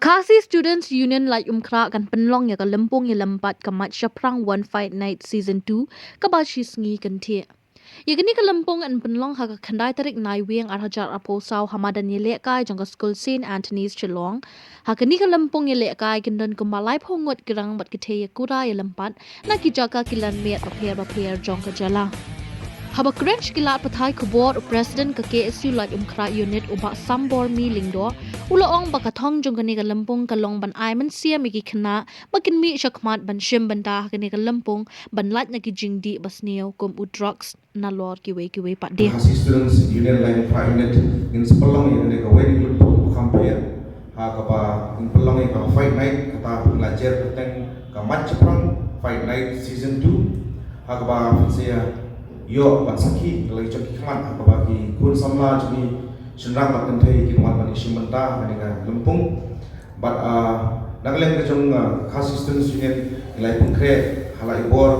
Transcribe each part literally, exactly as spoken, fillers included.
Khasi Students Union Laitumkhrah kan pynlong ïa ka lympung ïalympat ka Mach Shaphrang One Fight Night Season two, kaba shi sngi kynthiah. Ïa kane ka lympung yn pynlong ha ka khyndai tarik Naiwieng ar hajar arphew saw ha madan ïalehkai jong ka skul Saint Anthony's Shillong. Ha kane ka lympung ïalehkai kin don kumba laiphew ngut ki rang bad ki thei ïakura ïalympat na ki jaka ki lan miet bapher bapher jong ka jylla. Haba kren sha ki lad pathai khubor, u President ka K S U Laitumkhrah Unit, u Bah Sambormi Lyngdoh, u la ong ba ka thong jong kane ka lympung ka long ban ai mynsiem ïa ki khynnah ba kin mih shakhmat ban shim bynta ha kane ka lympung, ban lait na ki jingdih basniew kum u drugs nalor kiwei kiwei pat de. Khasi Students Union Laitumkhrah Unit ngin sa pynlong ïa kane kawei ka lympung ba kham pher, ha kaba ngin pynlong ïa ka Fight Night, kata pynlong jer kyrteng ka Mach Shaphrang Fight Night Season two, ha kaba phin sa ïoh ban sakhi ïa la ki jong ki khmat, ha kaba ki khun samla jong ngi shynrang bad kynthei kin wan ban ïashim bynta ha kane ka lympung. Bad, ah, na ka liang ka jong, ah, Khasi Students Union, ngi la ïapynkhreh ha la i bor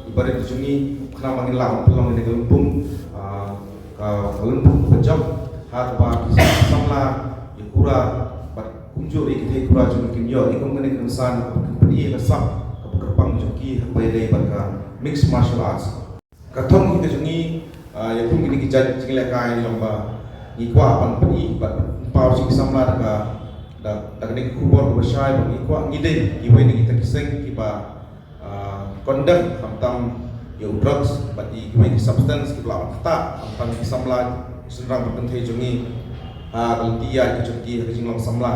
i barit ka jong ngi khnang ba ngin lah ban pynlong ïa kane ka lympung, ah, ka, ka lympung kaba jop, ha kaba ki samla ïakura bad kumjuh ïa ki thei ïakura jong ngi kin ïoh ïa kum kane ka kynsan kaba kin pyni ïa ka sap kaba kyrpang jong ki ha kaba ïadei bad ka mixed martial arts. Ka thong hi ka jong ngi, ah, ïa kum kine ki jait jinglehkai long ba ngi kwah ban pyni bad pynpaw sha ki samla da ka, da, da kane ka khubor kaba shai ba ngi kwah, ngi dei kiwei na kita ki seng kiba, ah, condemn khamtam ïa u drugs bad ïa kiwei ki substance kiba lah ban ktah khamtam ïa ki samla shynrang bad kynthei jong ngi, ah, ha ka lynti ïaid ka jong ki ha ka jinglong samla.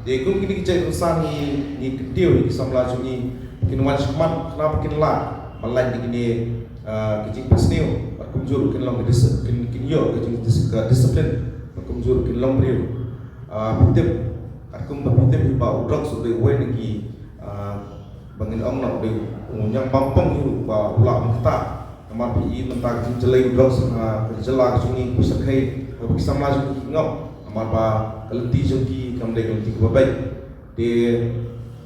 Te kum kine ki jait kynsan ngi, ngi kyntiew ïa ki samla jong ngi kin wan shakhmat khnang ba kin lah ban lait na kine, ah, ki jingpynsniew, bad kumjuh ruh kin long ka dis-, kin, kin ïoh ka jing dis-, ka discipline, bad kumjuh ruh kin long briew, ah, ba tip, katkum ba phi tip hi ba u drugs u dei uwei na ki, ah, ba ngin ong noh u dei u ñiang bampong hi ruh ba u lah ban ktah. Namar phi i mynta ka jingjlei u drugs ha ka jylla ka jong ngi, khuid shyrkhei, haba ki samla jong ngi ki ngop, namar ba ka lynti jong ki kam dei ka lynti kaba beit. Te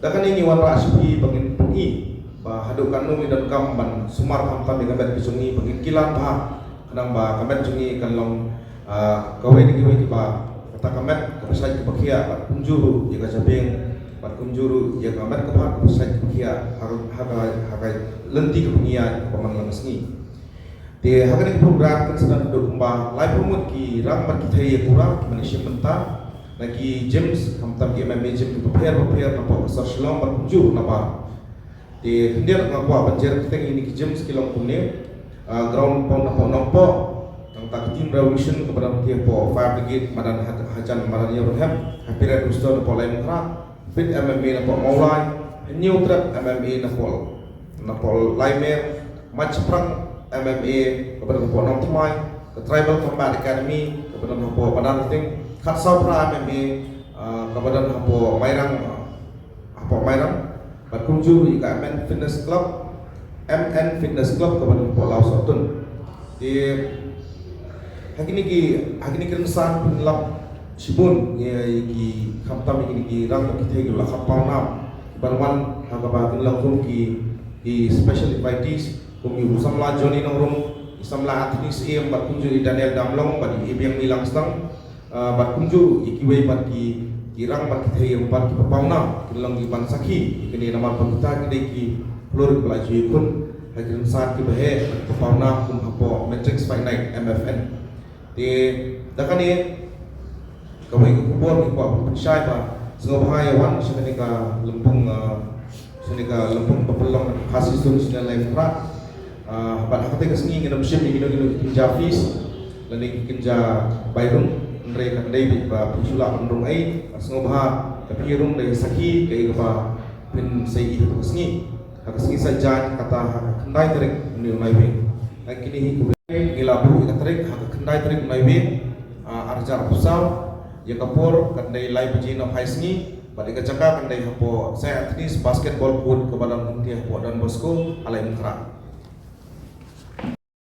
da kane ngi wanrah sha phi ba ngin pyni ba haduh katno ngi donkam ban sumar khamtam ïa ka met ka jong ngi, ba ngin kilan bha khnang ba ka met jong ngi kan long, ah, kawei na kiwei kiba, kata ka met kaba shait kaba khiah, bad kumjuh ruh ïa ka jabieng, bad kumjuh ruh ïa ka met ka phad kaba shait kaba khiah ha, ha ka, ha ka lynti kaba ngi ïaid kaba man la ka sngi. Te ha kane ka program kan sa don haduh kumba laiphew ngut ki rang bad ki thei ïakura kiban ïashim bynta na ki gyms, khamtam ki M M A gym kiba pher bapher napoh ka sor Shillong bad kumjuh nabar. Te khyndiat nga kwah ban jer kyrteng ïa kine ki gyms ki long kumne, ah, Ground Pound napoh Nongpoh, nangta ka Team Revolution kaba don hapoh Fire Brigade madan ha-, hajan madan Ïewrynghep, Happy Red Rooster napoh Laitumkhrah, Fit M M A napoh Mawlai, Hynñiewtrep M M A napoh, napoh Laimer, Mach Shaphrang M M A kaba don hapoh Nongthymmai, ka Tribal Combat Academy kaba don hapoh Madanrting, Khatsawphra M M A, ah, kaba don hapoh Mairang, ah, hapoh Mairang, bad kumjuh ïa ka M N Fitness Club, M N Fitness Club kaba don hapoh Lawsohtun. Te ha kine ki, ha kine ki rynsan pynlap shibun ïa, ïa ki khamtam ïa kine ki rang bad ki thei kiba la kham pawnam ban wan ha kaba kin long kum ki, ki special invitees kum ïa u samla Johnny Nongrum, i samla Anthony Syiem bad kumjuh i Daniel Damlong bad i Biangmi Langstang. Ah, bad kumjuh ïa kiwei pat ki, ki rang bad ki thei ïa bad kiba pawnam kin long kiban sakhi ïa kine namar ba kita ki dei ki phlur kiba la ju ïakhun ha ki rynsan kiba heh bad kiba pawnam kum hapoh Matrix Fight Night, M F N. Te da kane kawei ka khubor ngi kwah ban pynshai ba sngewbha ïa wan sha kane ka lympung, ah, sha kane ka lympung ba pynlong Khasi Students Union Laitumkhrah. Ah, bad ha katei ka sngi ngin ym shim ïa kino kino ki kynja fees lane ki kynja bai rung, hynrei kan dei beit ba phi shu lah ban rung ei, bad sngewbha lada phi rung da ïa sakhi kaei kaba phin sa ïohi ha ka sngi. Ha ka sngi Saitjaiñ, kata ha ka khyndai tarik une u Naiwieng. Ha kine hi kawei ngi la buh ïa ka tarik ha ka khyndai tarik u Naiwieng, ah, ar hajar arphew saw, ïa ka por kan dei lai baje nohphai sngi, bad ïa ka jaka kan dei hapoh Saint Anthony's Basketball Court kaba don hangtei hapoh Don Bosco ha Laitumkhrah.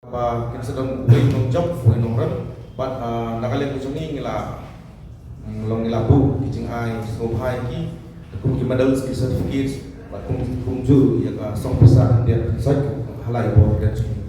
Ba kin sa don uwei u nongjop, uwei u nongrem, bad, ah, na ka liang ka jong ngi ngi la, mm, long ngi la buh ki jingai sngewbha ïa ki, kum ki medals, ki certificates, bad kum, kumjuh ïa ka song pisa khyndiat khynsoit ha la i bor khyndiat jong ngi.